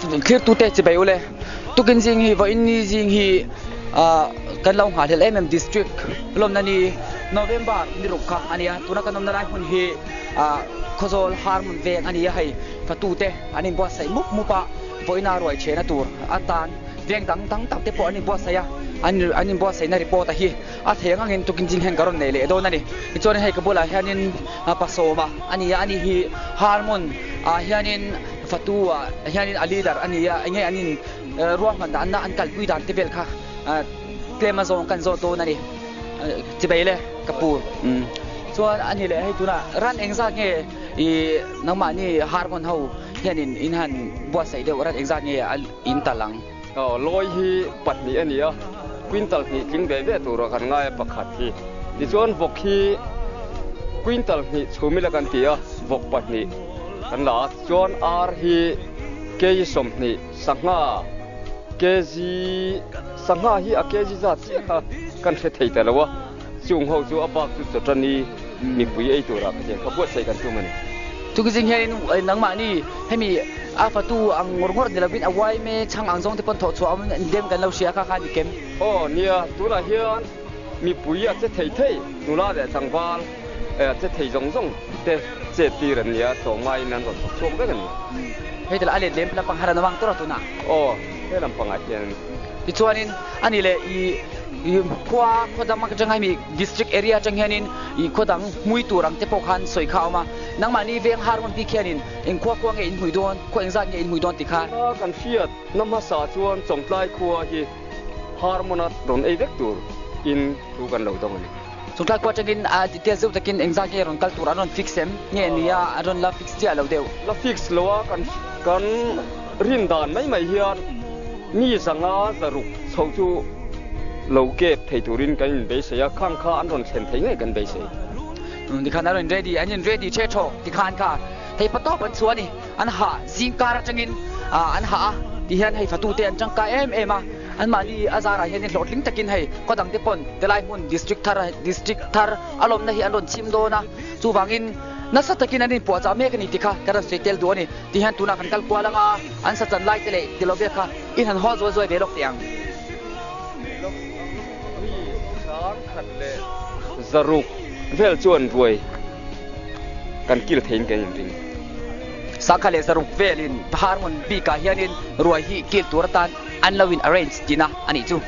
Thlirtute chibai ule tukin zing hi vawiin ni zing hi ah kan lo nghahhlelh em em district lawmna ni November ni ruk kha a ni a tuna kan awmna lai hmun hi ah Khawzawl Harmun veng a ni a hei fatute an inbuatsaih mup mup a vawiina ruai chhehna tur atan veng dang dang tak te pawh an inbuatsaih a an an inbuatsaihna report a hi a theng angin tukin zing hian ka rawn nei leh dawn a ni tichuan hei ka bulah hianin pasawma a ni a ani hi Harmun ah hianin Fatu ah hianin a leader a ni a enge an in ruahman dan na an kalpui dan te vel kha tlem a zawng kan zawt dawn a ni chibei le ka pu chuan a ni leh hei tunah ran engzat nge ih nangmahni Harmun ho hianin in han buatsaih deuh ran engzat nge in tal ang. Aw, lawi hi pahnih a ni a, quintal hnih tling ve ve tura kan ngai a pakhat hi. Tichuan vawk hi quintal hnih chhum ila kan ti a, vawk pahnih kan la a. Tichuan ar hi kg 20, sangha kg, sangha hi a kg zat chiah kha kan hre thei ta lo a, chung ho chu a bak chu chawṭani mipui ei turah ka tiang kha buatsaih kan tum a ni. Chukizing hianin nangmahni hemi a fatu ang ngawr ngawr ni lovin a uaime chhang ang zawng te pawn thawh chhuah awmin in dem kan lo hria kha kha a ni kem. Aw nia, tunah hian mipui a che thei thei, nula leh tlangval a che thei zawng zawng te chet tir an nia, tlawmngaiin an rawn thawk chhuak vek a ni. Hei tila a let lem lampang har an awm ang tawrh a tunah. Aw, he lampangah hian. Tichuanin a ni leh i khua khaw dang atang hemi district area atang hianin i khaw dang hmui tur ang te pawh khan sawi kha a awm a, nangmahni veng har hmun bik hianin eng khua khua nge in hmui dawn, khua engzat nge in hmui dawn tih kha. Tuna kan hriat na hmasa chuan Chawngtlai khua hi harmona rawn ei vek tur in thu kan lo dawng a ni. Chawngtlai khua atangin a detail zeuh takin engzat nge rawn kal tur an rawn fix em? Nge nia an rawn la fix chiah lo deuh? La fix lo a, kan kan rin dan mai mai hian mi 500 600 chho chu lo kep thei turin kan inbeisei a, khang kha an rawn thlen thei ngei kan beisei. Tikhan an rawn ready, an in ready che thaw tikhan kha hei patawp an chhuah a ni, an hah zing kar atangin an hah a tihian hei fatute an tangkai em em a, anmahni a zarah hianin hlawhtling takin hei khaw dangte pawn tilai hmun district thar district thar a lawmna hi an rawn chim dawn a, chuvangin nasa takin an inpuahchah mek a ni tikha kan rawn sawi tel duh a ni. Ti hian tunah kan kal kual anga an sa chan lai te leh ti lo vel kha in han haw zuai zuai ve lawk teh ang. Mi 100 leh 600 vel chuan ruai kan kil theiin kan inring. 100 leh 600 velin Harmon bikah hianin ruai hi kil tur atan an lo in arrange tihna a nih chu.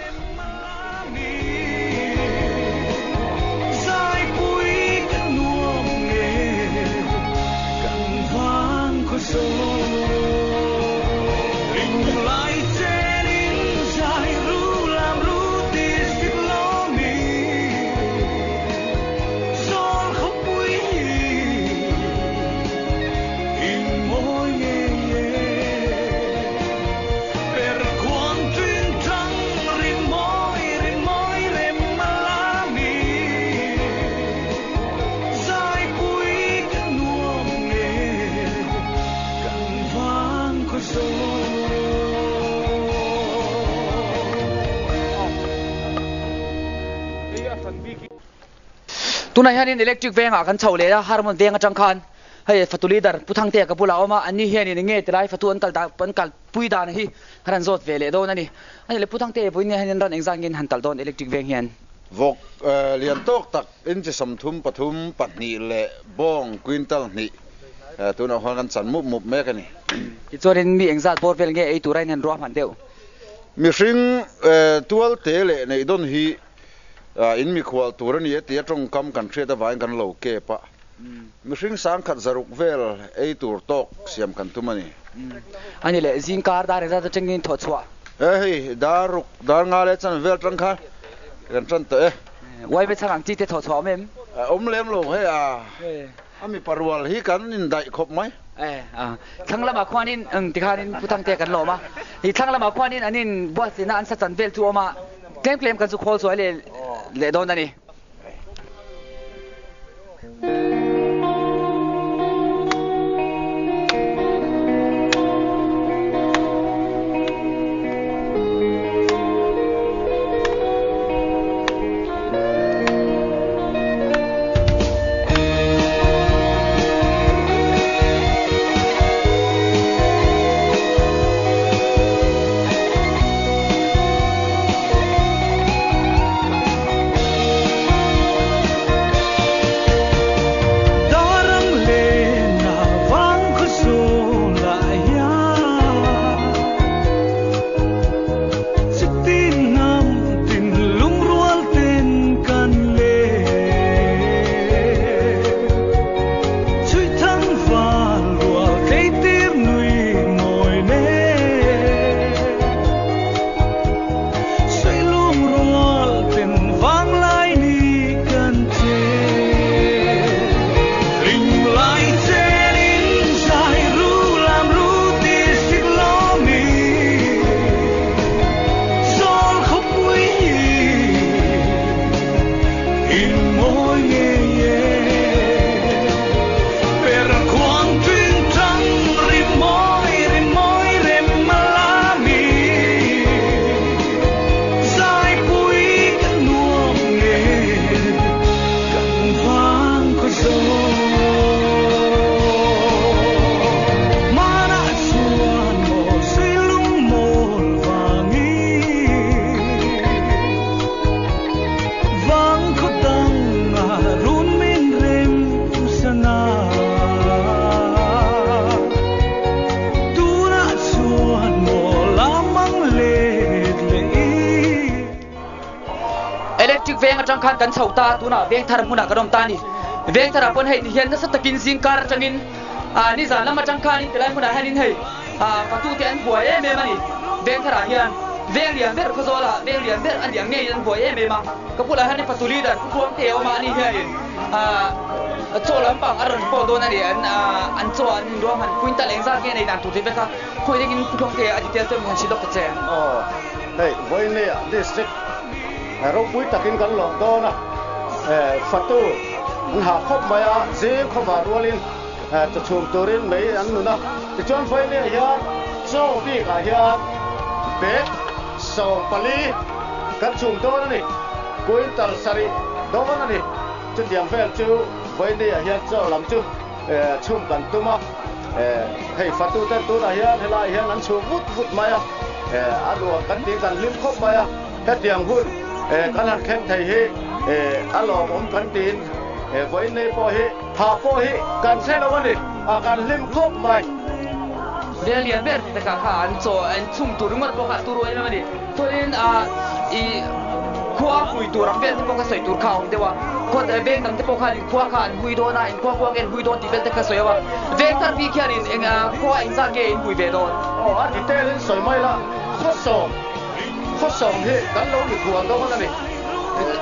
Tunah hianin electric vengah kan chho leh a, Harmon veng atang khan hei fatu leader Pu Thangtea ka bulah a awm a, anni hianin enge tilai fatu an kal an kalpui dan hi kan han zawt ve leh dawn a ni. Ani le Pu Thangtea vawiin hian ran engzat nge han tal dawn electric veng hian? Vawk lian tawk tak inchi 30 3 2 leh bawng quintal 2 tunah khuan kan chan mup mup mek a ni. Tichuanin mi engzat bawr vel nge ei tura in han ruahman deuh? Mihring tualte leh neih dawn hi In mikhual tur a ni a tia tawngkam kan hriat avangin kan lo kep a. Mihring 106 vel ei tur tawk siam kan tum a ni. A ni leh, zingkar dar engzat atangin thawh chhuah? E hei, dar ruk, dar nga leh chan vel tang kha kan tan tawh e. Uaive chhang ang chi te thawh chhuah awm em? Awm lem lo hei a, a mipa rual hi kan indaih khawp mai. E a, thlang lamah khuanin eng tikhanin Pu Thangtea kan lawm a, i thlang lamah khuanin an in buatsaihna an sa chan vel chu awm a. Tlem tlem kan chu khawl chuai leh leh dawn a ni. Veng atang khan kan chho ta, tunah Vengthar hmunah kan awm ta a ni. Vengtharah pawn hei ti hian nasa takin zingkar atangin nizan lam atang khanin tilai hmunah hianin hei fatute an buai em em a ni. Vengtharah hian veng lian ber Khawzawlah veng lian ber a ni ang ngeiin an buai em em a. Ka bulah hianin fatu leader Pu Tluangte a awm a, ani hianin chaw lampang a rawn pawh dawn a ni. An chaw an inruahman quintal engzat nge nei dan tur tih vek a, khawi dengin Pu Tluangte a detail te han hrilh lawk ta che. Aw, hei Vawinia district ropui takin kan lawm dawn a, fatu an hah khawp mai a, zing khawvar rualin chaw chhum turin mei an nun a, tichuan Vawinia hian chaw bikah hian bag 14 kan chhum dawn a ni, quintal sarih dawn a ni, chutiang vel chu Vawinia hian chaw lam chu chhum kan tum a, hei fatu ten tunah hian helaiah hian an chhum vut vut mai a, a nuam kan tiin kan hlim khawp mai a, hetiang hun kan han thleng thei hi a lawmawm kan tiin vawiin nei pawh hi tha pawh hi kan hre lo a ni, kan hlim khawp mai. Veng lian ber ti takah kha an chaw an chhum tur ringawt pawh kha a turu em em a ni. Chuanin i khua hui tur ang vel te pawh kha sawi tur kha a awm deuh a, khua veng dang te pawh khan inkhua kha an hui dawn a, inkhua khua nge an hui dawn tih vel te kha sawi a, veng thar bik hianin eng khua engzat nge in hui ve dawn? Aw a detail in sawi mai la, khaw sawm, khaw sawm hi kan lo mikhual dawn a ni.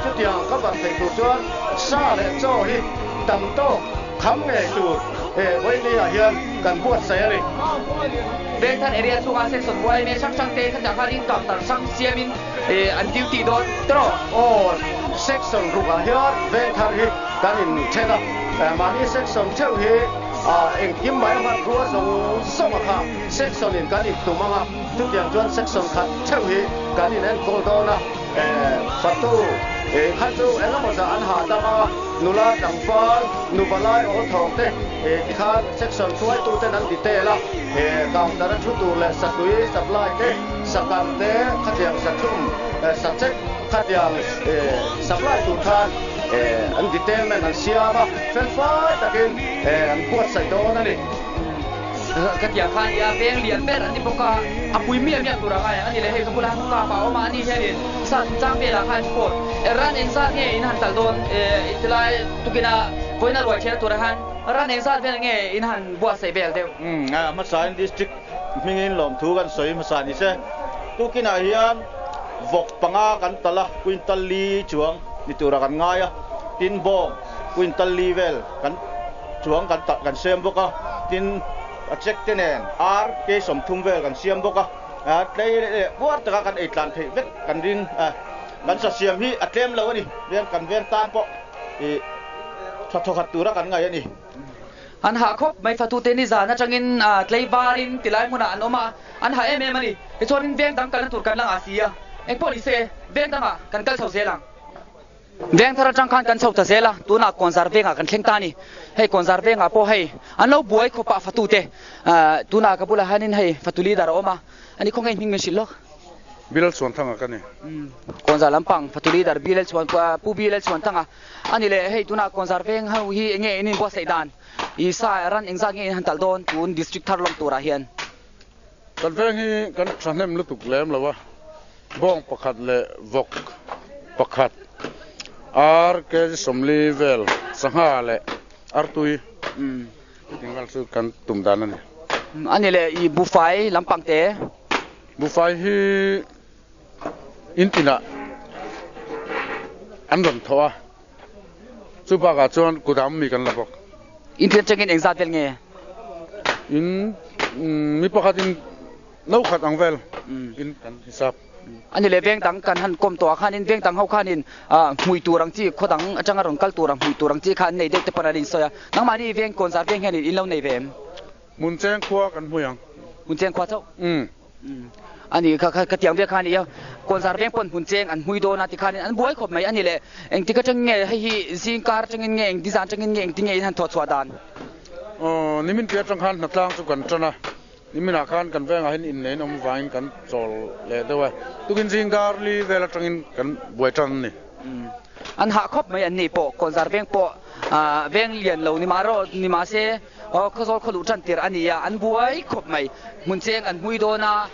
Chutiang ka ban theih tur chuan sa leh chaw hi tam tawk kham ngei tur vawinia hian kan buatsaih a ni. Vengthar area chhunga section yma hrang hrang te khatiang khan in counter hrang siamin an duty dawn tawh. Aw, section rukah hian Vengthar hi kan in then a, mahni section theuh hi engkim mai a hmanrua zawng zawng a kha section in kan in tum ang a, chutiang chuan section khat theuh hi kan in enkawl dawn a, fatu kha chu engemaw zah an hahdam a, nula tlangval, nuva lai awl thawng te tikhan section hruaituten an detail a, counter a thu tur leh satui supply te, sakam te, khatiang sathum, sachek khatiang supply tur khan an detailment an siam a, felfai takin an buatsaih dawn a ni. Khatiang kha a ni a, veng lian ber an ni bawk a, a pui miah miah tur a ngai ang a ni le, hei ka bula kapa a awm a, ani hianin sa chungchang velah khan report ran engzat nge in han tal dawn tilai tukina vawiina ruai ṭhena turah hian ran engzat vel nge in han buatsaih vel deuh? Umm a hmasain district hmingin lawmthu kan sawi hmasa ni se, tukinah hian vawk panga kan tal a, quintal li chuang ni turah kan ngai a, tin bawng quintal li vel kan chuang kan talh kan siam bawk a, tin a check te nen ar kei 30 vel kan siam bawk a, tlei leh puar taka kan ei tlan theih vek kan ring a, kan sa siam hi a tlem lo a ni, veng kan veng tan pawh ih tha thawkhat tura kan ngaih a ni. An hah khawp mai fatute nizan atangin tlei varin tilai hmunah an awm a, an hah em em a ni. Tichuanin veng dang kalna tur kan la ngah si a, engpawh ni se veng dangah kan kal chho zel ang. Vengthar atang khan kan chho ta zel a, tunah Kawnzar vengah kan thleng ta a ni. Hei Kawnzar vengah pawh hei an lo buai khawp a fatute tunah ka bulah hianin hei fatu leader a awm a, ani khawnge hming min hrilh lawk? Bilal Chhuanthanga ka ni. Kawnzar lampang fatu leader Bilal Chhuan Pu Bilal Chhuanthanga a ni le, hei tunah Kawnzar veng ho hi enge in inbuatsaih dan? I sa ran engzat nge in han talh dawn tun district thar lawm turah hian? Kan veng hi kan thahnem lutuk lem lo a, bawng pakhat leh vawk pakhat, ar kg 40 vel, sangha leh artui chuting vel chu kan tum dan a ni. A ni leh i buhfai lampang te? Buhfai hi in tinah an rawn thawh a, chu bakah chuan kudam mi kan la bawk. In tin atangin engzat vel nge? In mi pakhatin no khat ang vel in kan hisap. A ni le, veng dang kan han kawm tawh ah khanin veng dang ho khanin hmui tur ang chi, khaw dang atanga rawn kal tur ang hmui tur ang chi kha an nei deuh te pawn an insawi a. Nangmahni veng kawnzar veng hianin in lo nei ve em? Hmuncheng khua kan hmui ang. Hmuncheng khua chauh? Umm. A ni, kha kha tiang vel kha a ni a, kawnzar veng pawn hmuncheng an hmui dawn a ti khanin an buai khawp mai a ni le. Engtik atangin nge hei hi zing kar atangin nge engti zan atangin nge engti nge in han thawh chhuah dan? Aw, nimin piah atang khan hnatlang chu kan tan a, niminah khan kan vengah hian inneih awm vangin kan chawl leh deuh a, tukin zing dar li vel atangin kan buai tan a ni. An hah khawp mai an ni pawh, kawnzar veng pawh veng lian lo ni mah rawh ni mahse. Khawzawl khaw luh tan tir a ni a, an buai khawp mai. Hmun cheng an hmui dawn a,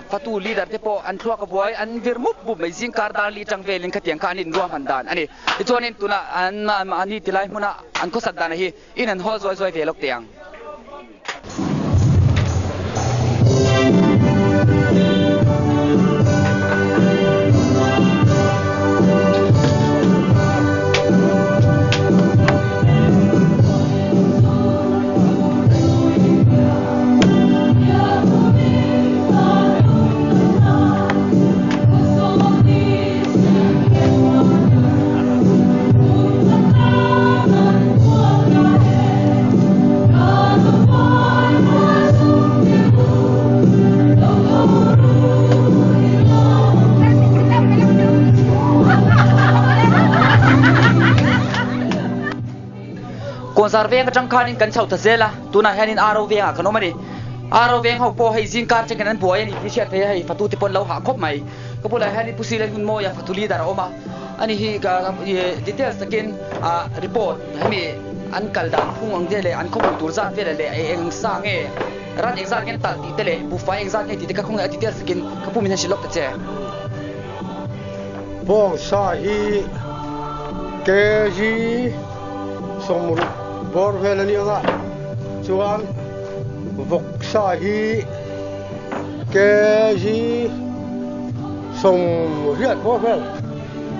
fatu leader te pawh an thluak a buai, an vir mup mup mai. Zingkar dar li tang velin khatiang kha an inruahman dan a ni. Tichuanin tunah an mahni tilai hmuna an khawsak dana hi in an haw zuai zuai ve lawk teh ang. Kawnzar veng atang khanin kan chho ta zel a, tunah hianin Aro vengah kan awm a ni. Aro veng ho pawh hei zingkar chengin an buai a ni tih hriat theih a, hei fatute pawn lo hah khawp mai. Ka bulah hianin Pu Silen Hunmawia fatu leader a awm a, ani hi details takin report hemi an kal dan phung ang te leh an khawpui tur zat vel leh eng sa nge ran eng zat nge an talh tih te leh buhfai eng zat nge tih te kha khawngaih a details takin ka pu min han hrilh lawk ta che. Bawng sa hi kg 60 bawr vel a ni ang a, chuan vawk sa hi kg 80 bawr vel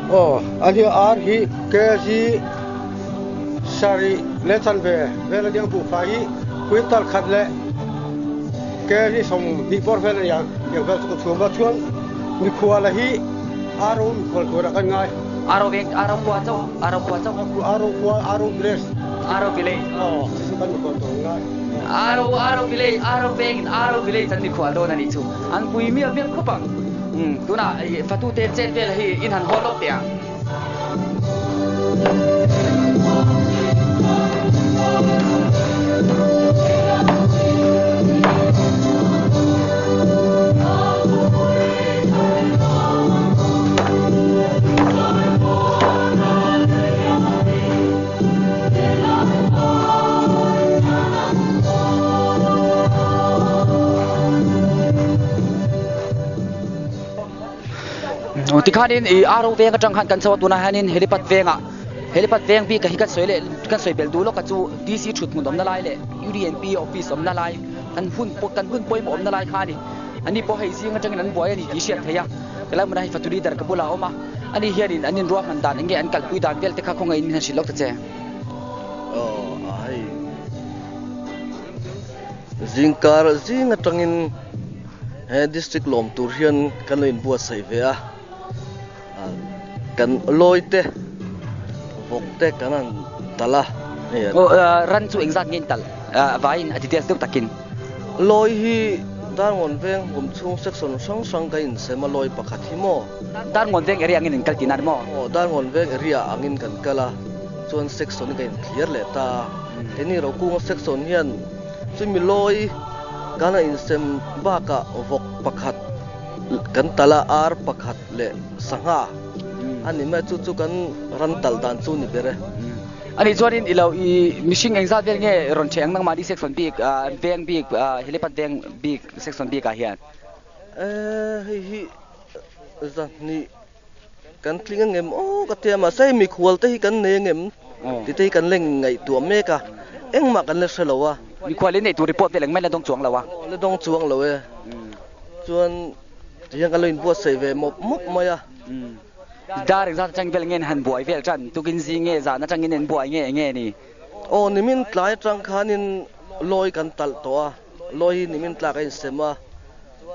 aw a nia, ar hi kg sarih leh chanve vel a nia, buhfai hi quintal khat leh kg 20 bawr vel a ni ang tiang vel chu ka chhum a, chuan mikhuala hi aro mikhual turah kan ngai. Aro veng, aro khua chauh, aro khua chauh. Aro khua, aro village. Aro village. Aw, chu chu kan mikhual tur an ngai. Aro, aro village, aro vengin aro village an mikhual dawn a nih chu. An pui mial mial khawp ang. Umm, tunah fatute chet vel hi in han haw lawk teh ang. Tikhanin ih aro veng atang khan kan chho a tunah hianin helipad vengah helipad veng bik ah hi kan sawi leh kan sawi belh duh lawk a chu DC thut hmun awmna lai leh UDNP office awmna lai kan hun kan hun pawimawh awmna lai kha a ni. Ani pawh hei zing atangin an buai a ni tih hriat theih a, helai hmunah hi fatu leader ka bulah a awm a, ani hianin an inruahman dan eng nge an kalpui dan vel te kha khawngaih in min han hrilh lawk ta che. Aw a hei zingkar zing atangin he district lawm tur hian kan lo inbuatsaih ve a, kan lawi te vawk te kan han talh a. Aw ran chu engzat nge in talh vaiin a details deuh takin. Lawi hi Darngawn veng hum chhung section hrang hrang kan insem a lawi pakhat hi maw? Darngawn veng area angin in kal tihna ni maw? Aw Darngawn veng area angin kan kal a, chuan section hi kan inthliar leh ta a. Keini Rokunga section hian chumi lawi kan han insem bakah vawk pakhat kan talh a, ar pakhat leh sangha a ni mai, chu chu kan ran talh dan chu ni ber e. Ani chuanin i lo i mihring engzat vel nge rawn ṭheh ang nangmahni section bik veng bik helipad veng bik section bik ah hian? Eh hei hi zahnih kan tling angem aw ka tia mahse hei mikhual te hi kan nei angem tih te hi kan la ngaihtuah mek a engmah kan la hre lo a. Mikhual in nei tur report vel engmah in la dawng chuang lo a. Aw la dawng chuang lo e. Chuan tihian kan lo inbuatsaih ve mawp mawp mai a. Dar engzat atang vel nge an han buai vel tan? Tukin zing nge zan atangin an buai nge enge ni? Aw nimin tlai atang khanin lawi kan talh tawh a, lawi hi nimin tlak a insem a,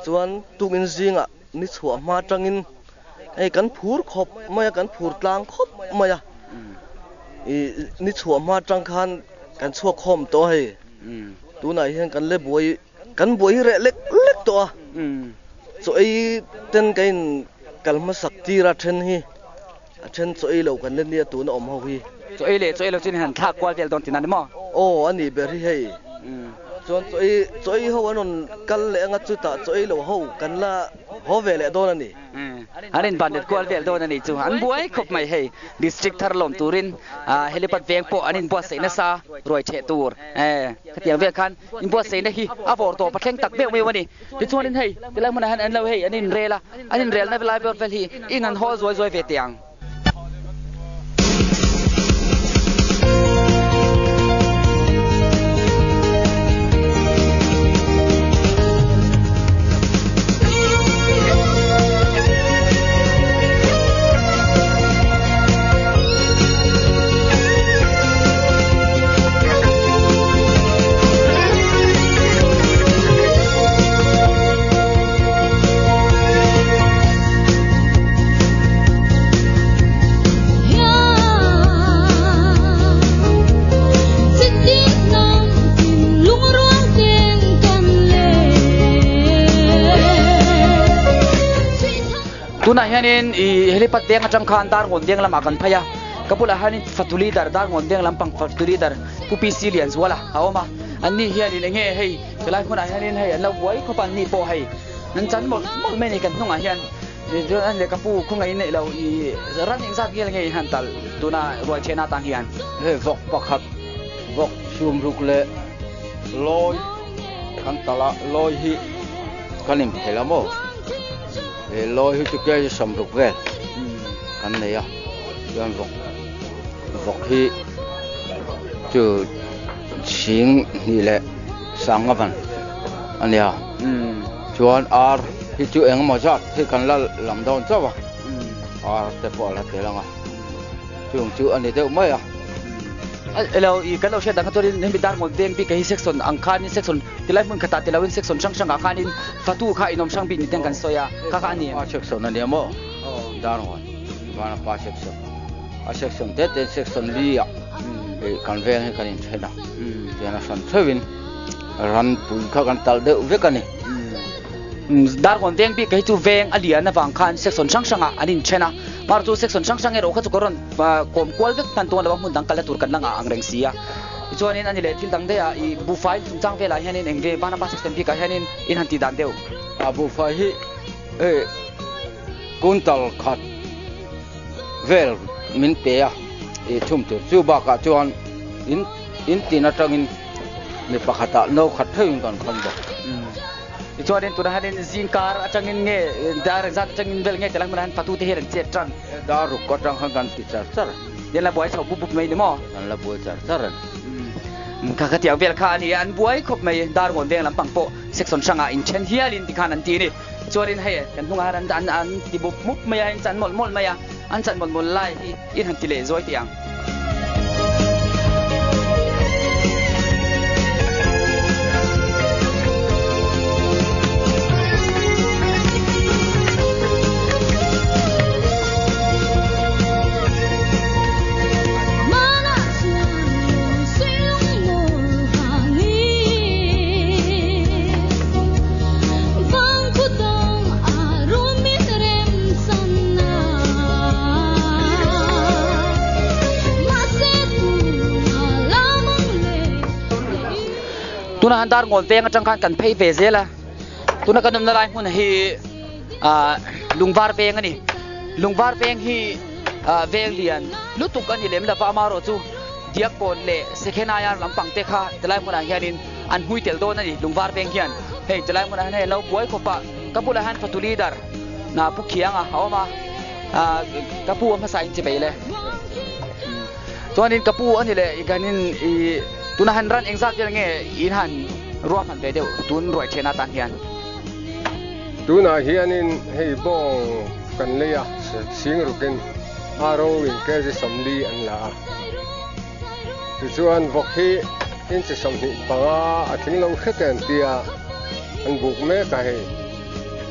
chuan tukin zingah ni chhuah hma atangin hei kan phur khawp mai a, kan phur tlang khawp mai a, ih ni chhuah hma atang khan kan chhuak khawm tawh a hei, tunah hian kan le buai Kan buai hi reh lek lek tawh a, chaw ei ten ka in kal hmasak tir a then hi a then chaw ei lo kan la nia tuna awm ho hi. Chaw ei leh chaw ei lo chin han thlak kual vel dawn tihna ni maw? Aw a nih ber hi hei. Chuan chaw ei chaw ei ho an rawn kal leh anga chutah chaw ei lo ho kan la haw ve leh dawn a ni. An inbanlet kual vel dawn a nih chu. An buai khawp mai hei. District thar lawm turin helipad veng pawh an inbuatsaih nasa ruai theh tur. Khatiang vel khan inbuatsaihna hi a vawr tawp a thleng tak meuh meuh a ni. Tichuanin hei tilai hmunah hian an lo hei an inrel a, an inrelna lai vel vel hi in han hawl zuai zuai ve teh ang. Tunah hianin i helipad veng atang khan Darngawn veng lamah kan phei a, ka bulah hianin fatu leader Darngawn veng lampang fatu leader Pu PC Lianzuala a awm a, anni hianin enge hei helai hmunah hianin hei an lo buai khawp a anni pawh hei an chan mawlh mawlh mai a ni kan hnungah hian. Chuan lehkha pu khawngaih in neih lo i ran engzat nge nge in han talh tuna ruai chhehna atan hian? Hei vawk pakhat, vawk chhumruk leh lawi kan talh a, lawi hi kan inphelh a maw? He lawi hi chu kg 60 vel kan nei a, chuan vawk vawk hi chu 2,000 leh 500 a nia. Chuan ar hi chu engemaw zat hi kan la lam dawn chauh a, ar te pawh a la tel ang a, chung chu a ni deuh mai a. Elo i kan lo hriat dan kha chuanin hemi Darngawn veng bik hi section ang khanin section tilai hmun khatah ti loin section hrang hrangah khanin fatu kha inawm hrang bik ni ten kan sawi a, kha kha a ni em? Pa section a nia maw? Darngawn vana pa section a section te te section li ah kan veng hi kan inthen a, tihian a hran theuhin. Ran pui kha kan talh deuh vek a ni. Darkawn veng bik hi chu veng a lian avang khan section hrang hrangah an inthen a, mar chu section hrang hrang erawh kha chu ka rawn kawm kual vek hman dawn lo a, hmun dang kalna tur kan la ngah ang reng si a. Tichuanin a ni leh thil dang daih a, i buhfai chungchang velah hianin eng ve Vanapa section bikah hianin in han tih dan deuh. A buhfai hi hei quintal khat vel min pe a, i chhum tur chu bakah chuan in in tin atangin Mi pakhatah no khat theuhin kan khawn bawk. Tichuanin tunah hianin zingkar atangin nge dar zat atangin vel nge tilai hmunah hian fatute hian an chet tan. Dar ruk atang khan kan ti char char a. An la buai chho bup bup mai ni maw? An la buai char char a ni. Kha khatiang vel kha a ni a, an buai khawp mai. Dar ngawn veng lampang pawh section hrangah inthen hialin tikhan an ti a ni. Chuanin hei kan hnungah hian an an ti bup mup mai a, an chan mawlh mawlh mai a, an chan mawlh mawlh lai hi in han ti leh zuai teh ang. Tuna han dar ngawn veng atang khan kan phei ve zel a, tuna kan awmna lai hmun hi ah lungvar veng a ni. Lungvar veng hi ah veng lian lutuk a ni lem lova amaherawh chu Diakkawn leh Sekhenaiar lampang te kha tilai hmunah hianin an hmui tel dawn a ni Lungvar veng hian. Hei tilai hmunah hian hei an lo buai khawp a, ka bulah hian fatu leader na Pu Khianga a awm a, ah ka pu a hmasa in chivei le. Chuanin ka pu a ni leh i kanin i tunah hian ran engzat vel nge in han ruahman ve deuh tun ruai thian atan hian. Tunah hianin hei bawng kan lei a, singrukin aro in kg 40 an la a. Tichuan vawk hi inchi 25 a tling lo hret em tia an buk mek a hei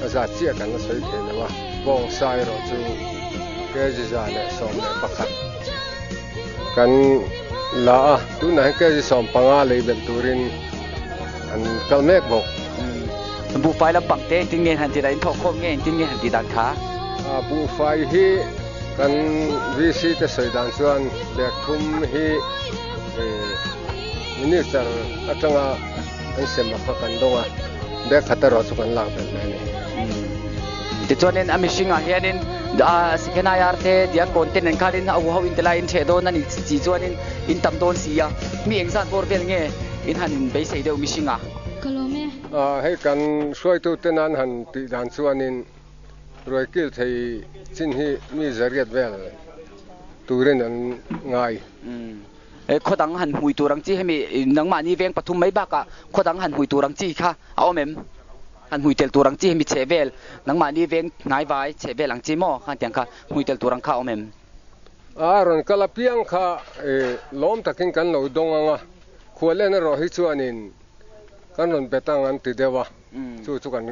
a zat chiah kan la sawi thei lo a, bawng sa erawh chu kg 111 kan la a, tunah hian kg 15 lei belh turin an kal mek bawk. Buhfai lampang te engtin nge han tih dan, in thawhkhawm nge engtin nge han tih dan kha? Buhfai hi kan VC te sawi dan chuan bag thum hi Minister atanga an sem a kha kan dawng a, bag khat erawh chu kan lak belh leh a ni. Tichuanin a mihringah hianin Second-IR te Diakkawn te nen khanin a huho in tilai in ṭheh dawn a ni chi chuanin in tam dawn si a, mi engzat bawr vel nge in han in beisei deuh mihringah? Hei kan hruaitute nan han tih dan chuanin ruai kil thei chin hi mi zariat vel turin an ngai. Khaw dang han hmui tur ang chi hemi nangmahni veng pathum mai bakah khaw dang han hmui tur ang chi kha a awm em? Han hmui tel tur ang chi hemi chheh vel nangmahni veng hnai vai chheh vel ang chi maw khan tiang kha hmui tel tur ang kha a awm em? A rawn kal apiang kha lawm takin kan lo dawng ang a, khual en erawh hi chuanin kan rawn bet ang an ti deuh a, chu chu kan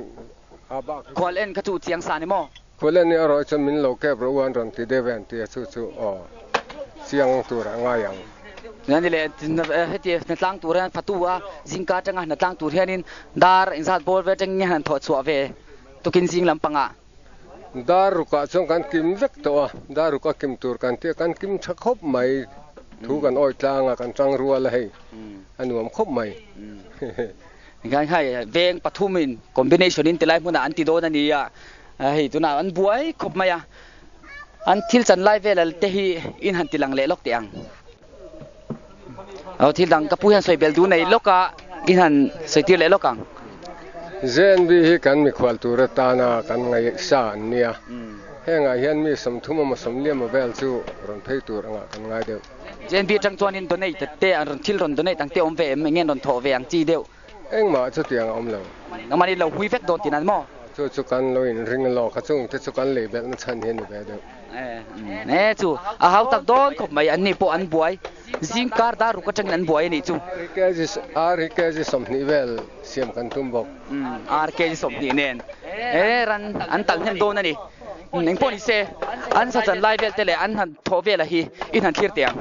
a bak hi. Khual en kha chu chiang sa ni maw? Khual en erawh hi chuan min lo kep rawh u an rawn ti deuh e an ti a, chu chu aw chiang tur a ngai ang. Ni le, heti hnatlang tur hian fatu a zingka atanga hnatlang tur hianin dar engzat bawr vel atangin nge han thawh chhuah ve tukin zing lampangah? Dar rukah chuan kan kim vek tawh a, dar ruka kim tur kan tia kan kim tha khawp mai, thu kan awi tlang a, kan tang rual a hei, a nuam khawp mai. Tikhian hei veng pathumin combination in tilai hmunah an ti dawn a ni a, hei tunah an buai khawp mai a, an thil chan lai vel te hi in han ti lang leh lawk teh ang. Aw thil dang ka pu hian sawi bel duh nei lawk a, in han sawi tir leh lawk ang. ZNB hi kan mikhual tur atana kan ngaihsa an nia, hengah hian mi 30 emaw 40 emaw vel chu rawn phei tur angah kan ngai deuh. JNB atang chuanin donate te an rawn thil rawn donate ang te awm ve em? Enge an rawn thawh ve ang chi deuh? Engmah chutiang a awm lo. Nangmahni lo hui vek dawn tih nan maw? Chu chu kan lo inring lawk a, chung te chu kan lei belhna chhan hi a ni ve deuh. E chu a hau tak dawn khawp mai, anni pawh an buai. Zing kar dar ruk atangin an buai a nih chu. Ar hi kg 20 vel siam kan tum bawk. Ar kg 20 nen e ran an tal hnem dawn a ni. Engpawh ni se an sachan lai vel te leh an han thawh vela hi in han thlir teh ang.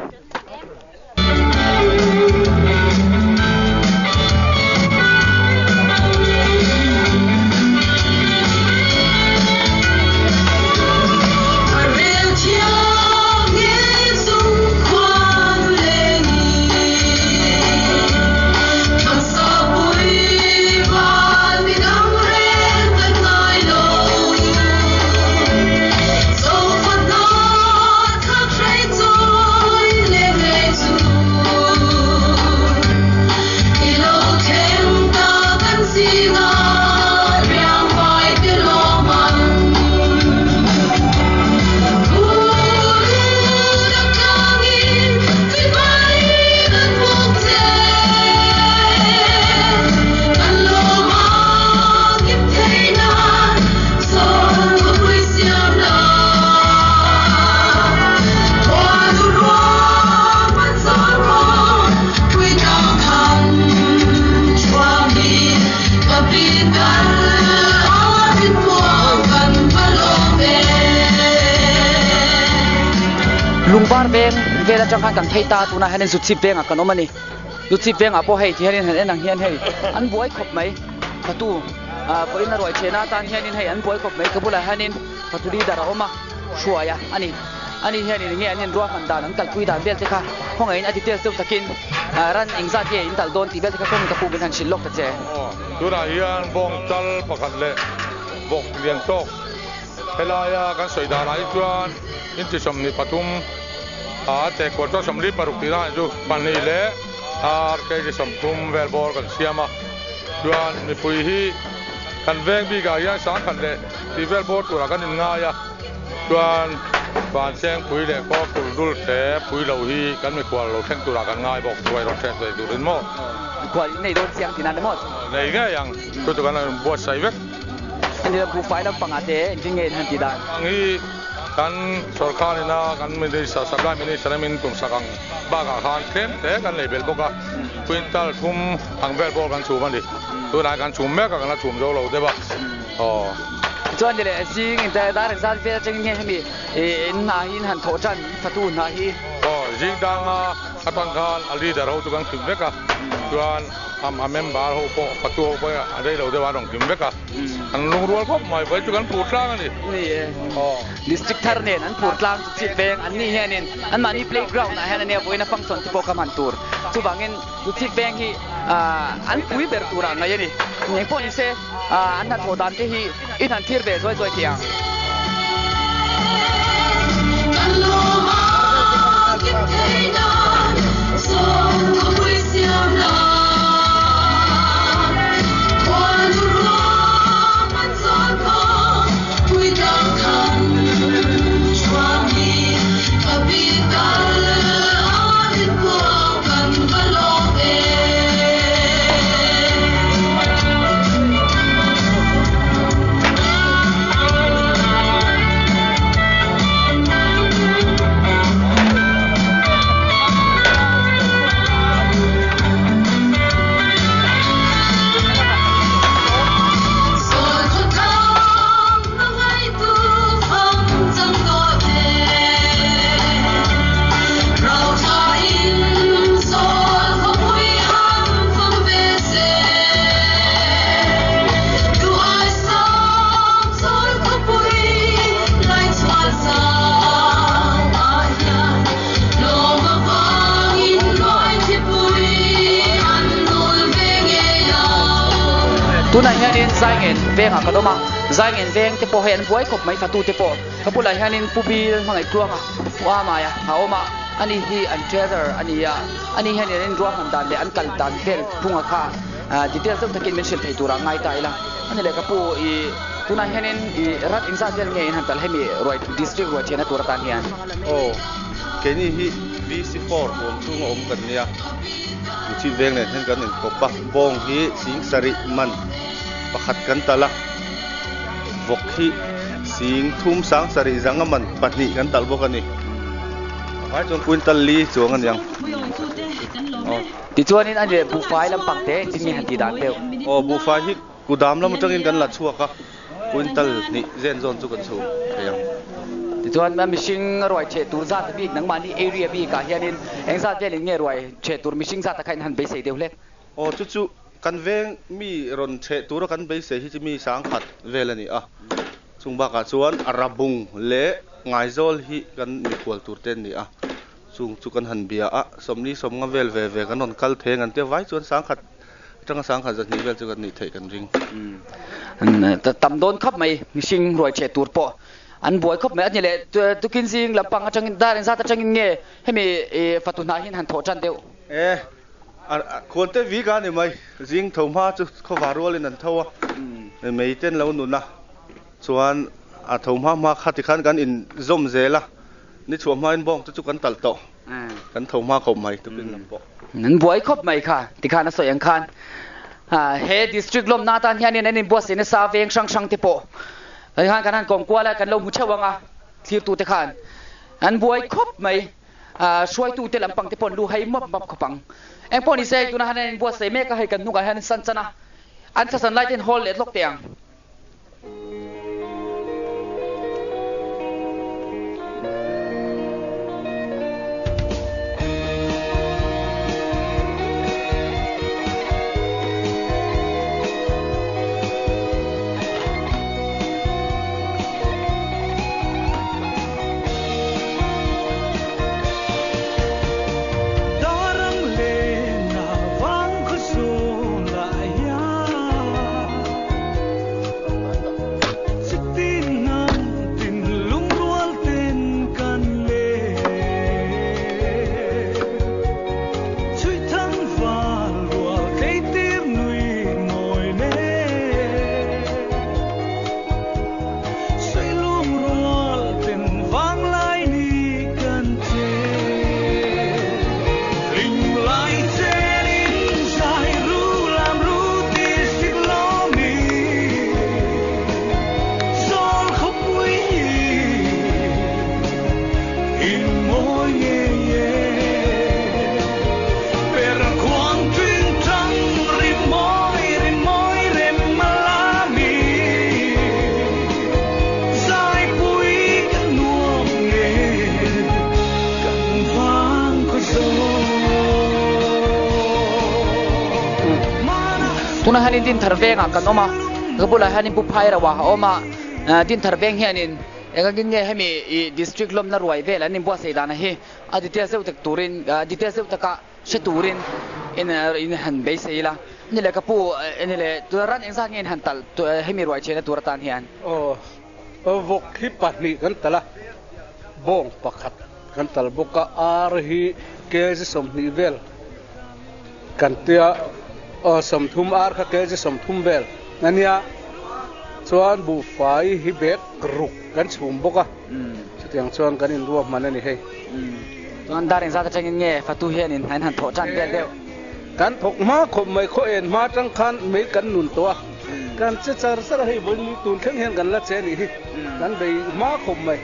Lungvar veng vel atang khan kan phei ta tunah hianin Zuchhip vengah kan awm a ni. Zuchhip vengah pawh hei tihianin han en ang hian hei an buai khawp mai. Fatu pawhin a ruai chhehna atan hianin hei an buai khawp mai. Ka bulah hianin fatu leader a awm a, hruai a a ni. Ani hianin enge an inruahman dan an kalpui dan vel te kha khawngaihin a details deuh takin ran engzat nge in talh dawn tih vel te kha kawngin ka pu min han hrilh lawk ta che. Tunah hian bawng chal pakhat leh vawk lian tawk helaia kan sawi danah hi chuan inchi 23 a te kual chuan 46 tih dan chu pahnih leh ar kg 30 vel bawr kan siam a. Chuan mipui hi kan veng bikah hian 1000 leh tih vel bawr turah kan inngai a. Chuan Vanchengpui leh Kawrtul dul te pui lo hi kan mikhual lo thleng turah kan ngai bawk, ruai rawn thleng thei turin maw? Mikhual in nei dawn chiang tihna ni maw? Nei ngei ang, chu chu kan lo buatsaih vek. Heti buhfai lampangah te engtin nge in han ti dan? Ang hi kan sorkar ina kan minister, supply minister in min tumsak ang bakah khan tlem te kan lei belh bawk a, quintal thum ang vel pawh kan chhum a ni. Tunah kan chhum mek a, kan la chhum zo lo deuh a. Aw. Chuan ni leh zing in dar engzat vel atangin nge hemi in hna hi in han thawh tan fatu hna hi? Aw, zing danga atang khan a leader ho chu kan kim vek a, chuan a member ho pawh fatu ho pawh a rei lo deuh a an rawn kim vek a, an lungrual khawp mai, vawi chu kan phur tlang a ni. Ni e, district thar nen an phur tlang chu chip veng an nih hianin anmahni playground ah hian ania vawiin a function te pawh ka hman tur, chuvangin chu chip veng hi. an pui ber turah ngaih a ni. Engpawh ni se an hnathawh dan te hi i han thlir ve zuai zuai thei ang. Tunah hianin Zaingen vengah ka dawm a, Zaingen veng te pawh hei an buai khawp mai fatute pawh ka bulah hianin Pu Bil hmangaih tluanga Pu Amaia a awm a, ani hi an treasurer a ni a, ani hianin an inruahman dan leh an kal dan vel phunga kha details deuh takin min hrilh thei turah ngai ta ila. Ani leh ka pu i tunah hianin i rat engzat vel nge in han tal hemi ruai district ruai thianna tur atan hian? Aw, keini hi VC4 huam chhunga awm kan nia, Michhip veng nen hian kan inkawp a, bawng hi sing sarih man pakhat kan tal a, vawk hi sing thum sang sarih zanga man pahnih kan talh bawk a ni. A vai chuan quintal li chuang a niang. Aw, tichuanin a ni leh buhfai lampang te engtin nge han tih dan deuh? Aw, buhfai hi kudam lam atangin kan la chhuak a, quintal hnih zen zawn chu kan chhum thei ang. Tichuan mihring ruai cheh tur zat bik nangmahni area bikah hianin engzat velin nge ruai cheh tur mihring zat a kha in han beisei deuh hlek? Aw, chu chu kan veng mi rawn cheh tura kan beisei hi chu mi sangkhat vel a ni a. Chung bakah chuan Rabung leh Ngaizawl hi kan mikhual tur te an ni a, chung chu kan han bia a, sawmli sawmnga vel ve ve kan rawn kal thei ang an tia vai chuan sangkhat atanga sangkhat zahnih vel chu kan nih theih kan ring. Tam dawn khawp mai mihring ruai cheh tur pawh an buai khawp mai a ni leh tukin zing lampang atangin dar engzat atangin nge hemi fatu hna hian han thawh tan deuh? E, khuante vik a ni mai, zing tho hma chu khawvar rualin an tho a, mei ten lo nun a. Chuan a tho hma hma kha tikhan kan in zawm zel a, ni chhuah hmain bawng te chu kan talh tawh, kan tho hma khawp mai tukin lam pawh. An buai khawp mai kha, tikhan a sawi ang khan he district lawmna atan hianin an inbuatsaih nasa veng hrang hrang te pawh tikhan kan han kawm kual a, kan lo hmu theuh ang a, thlirtute khan an buai khawp mai, hruaitute lampang te pawh an lu hai mawp mawp khawp ang. Engpawh ni se hei tunah hian an inbuatsaih mek a, hei kan hnungah hian san chan a, an thlasan lai te hian hawl leh lawk teh ang. Tunah hianin Dinthar vengah kan awm a, ka bulah hianin Pu Phairawa a awm a, Dinthar veng hianin engangin nge hemi ih district lawmna ruai vel an inbuatsaih dana hi a details deuh tak turin details deuh taka hre turin In in han beisei ila. Ni le ka pu, ni le tuna ran engzat nge in han talh hemi ruai chhehna tur atan hian? Aw, vawk hi pahnih kan talh a, bawng pakhat kan talh bawk a, ar hi kg 20 vel kan tia, aw 30 ar kha kg 30 vel a nia, chuan buhfai hi bag ruk kan chhum bawk a, chutiang chuan kan inruahman a ni hei. Chuan dar engzat atangin nge fatu hian in han thawh tan vel deuh? Kan thawk hma khawp mai, khaw en hma atang khan mei kan nun tawh a, kan che char char a, hei vawi ni tun thleng hian kan la che a nih hi, kan bei hma khawp mai.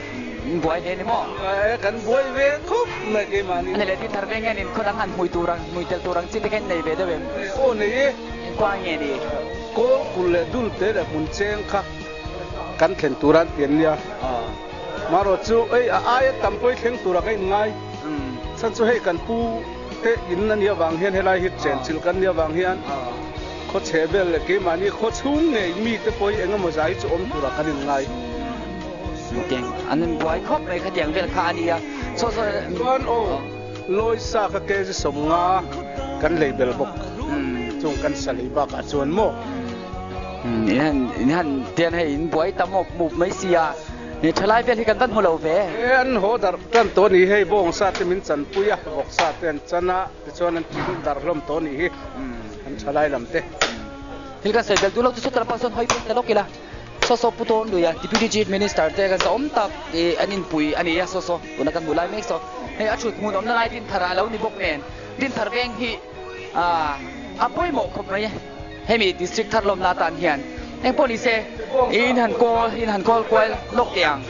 In buai hle ni maw? E, kan buai ve khawp mai keimahni. Ani leh Tithar veng hian in khaw dang han hmui tur ang, hmui tel tur ang chi te kha in nei ve deuh em? Aw nei e. Engkua nge ni? Kawl kulh leh dul te leh hmun cheng kha kan thlen tur a an ti an nia. Marawh chu hei a aia tam pawh i thleng turah ka inngai. Chhan chu hei kan pu te in a nih avang hian helai hi chenchilh kan nih avang hian khaw chhe vel leh keimahni khaw chhung ngei mite pawh hi eng emaw zai hi chu awm turah kan inngai. Tiang an inbuai khawp mai khatiang vel kha a nia. Saw saw. Chuan aw Lawisa kha kg 50 kan lei bel bawk. Chung kan sa lei bakah chuan maw. In han in han tian hei in buai ta mawp mup mai sia. Ni thalai vel hi kan van hmu lo ve. E an haw darh tan tawh a ni hei bawng sa te min chanpui a vawk sa te an chan a tichuan an tin darh hlawm tawh a ni hi an thalai lam te. Thil kan sawi bel duh lo chu sawtah pawh sawn hawi phei ta lawk ila saw saw Pu Tawn Luia Deputy Chief Minister te kan zahawm tak i an inpui a ni a saw saw tuna kan hmuh lai mek saw hei a thut hmun awmna lai Dinthar ah a lo ni bawk nen Dinthar veng hi a pawimawh khawp mai e. Hemi district thar lawmna atan hian engpawh ni se in han kawl in han kawl kual lawk teh ang.